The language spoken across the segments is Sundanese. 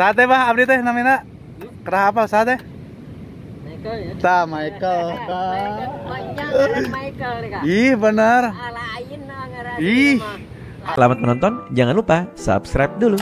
Sate bah abdi teh namina. Kerah apa sate? Michael ya. Ta Michael. Michael. Ih benar. Ih. Selamat menonton, jangan lupa subscribe dulu.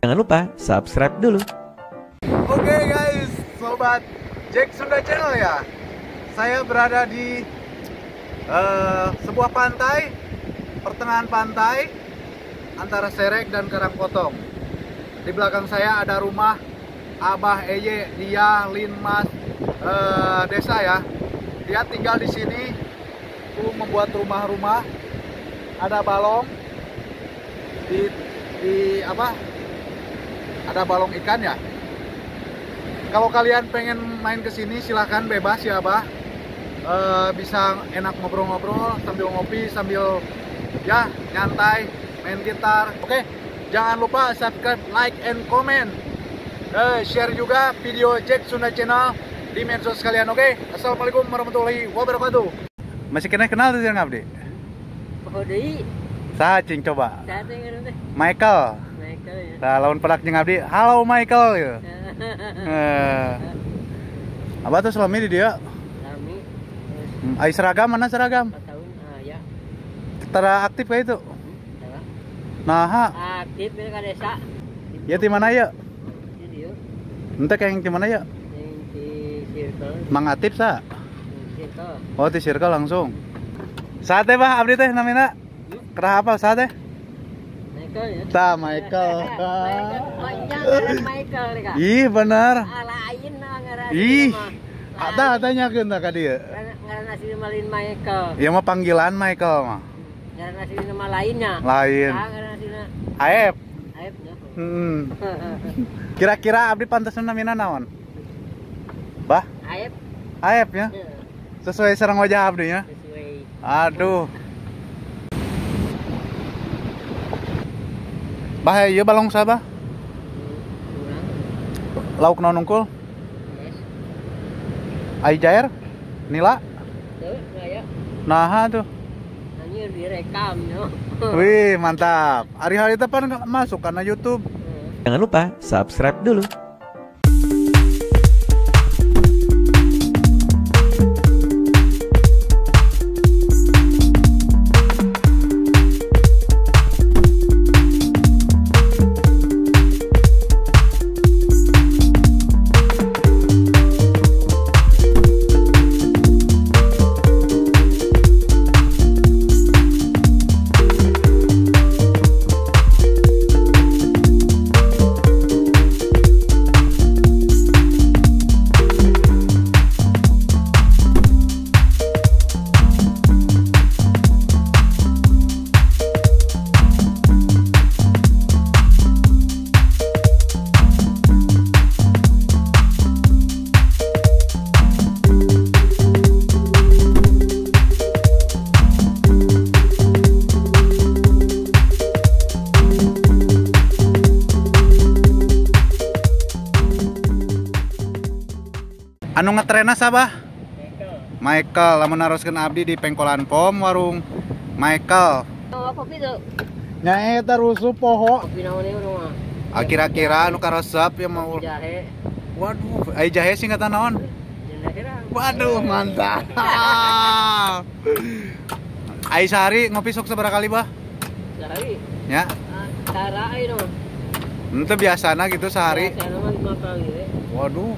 Jangan lupa subscribe dulu. Oke guys, sobat Jack Sunda Channel ya. Saya berada di sebuah pantai, pertengahan pantai antara Serek dan Karangpotong. Di belakang saya ada rumah Abah Eye, dia Linmas desa ya. Dia tinggal di sini, tuh membuat rumah-rumah. Ada balong di apa? Ada balong ikan ya. Kalau kalian pengen main ke sini silahkan, bebas ya Abah. Bisa enak ngobrol-ngobrol sambil ngopi, sambil ya nyantai, main gitar. Oke, jangan lupa subscribe, like, and comment. Share juga video Jack Sunda Channel di medsos kalian. Oke, assalamualaikum warahmatullahi wabarakatuh. Masih kena kenal tuh yang abdi? Oh, deui. Saha cing coba? Michael. Ya. Nah, lawan pedak jeung abdi, halo Michael gitu. Abah tuh selami di dia. Selami. Ai seragam mana seragam? 4 tahun ya. Tara aktif kayak itu. Nah, aktif ke desa. Ya di mana ya? Di dieu. Ente kayak yang di mana ya? Di circle. Mang Atip sa? Circle. Oh, di circle langsung. Sate bah abdi teh namina. Kerah apa sate? Michael ya. Ta Michael. Michael. Ih benar. Ih. Ada adanya keun ka dieu. Ngaran asli nama lain Michael. Ieu mah panggilan Michael mah. Ngaran asli nama lainnya. Lain. Aep. Aep nya. Kira-kira abdi pantasna namina naon? Bah? Aep. Aep ya. Sesuai sareng wajah abdi nya. Sesuai. Aduh. Bah, ieu balong sabah? Lauk naon unggul? Ai jair? Nila? Tuh, aya. Naha tuh. Anjir direkam no. Wih, mantap. Hari-hari teh pan masuk karena YouTube. Jangan lupa subscribe dulu. Anu ngetrena sabah? Michael. Michael, lamun naroskeun abdi di Pengkolan Pom warung Michael. Oh, kopi tuh. Nya eta rusuh poho. Kopi naon ieu mah? Ah, kira-kira anu karesep ya mau. Jahe. Waduh, ai jahe singkatan naon? Waduh, mantap. Ai sehari ngopi sok sabaraha kali, Bah? Sehari. Ya. Tara ai no. Ente biasana gitu sehari. Biasana mah 5 kali we. Waduh.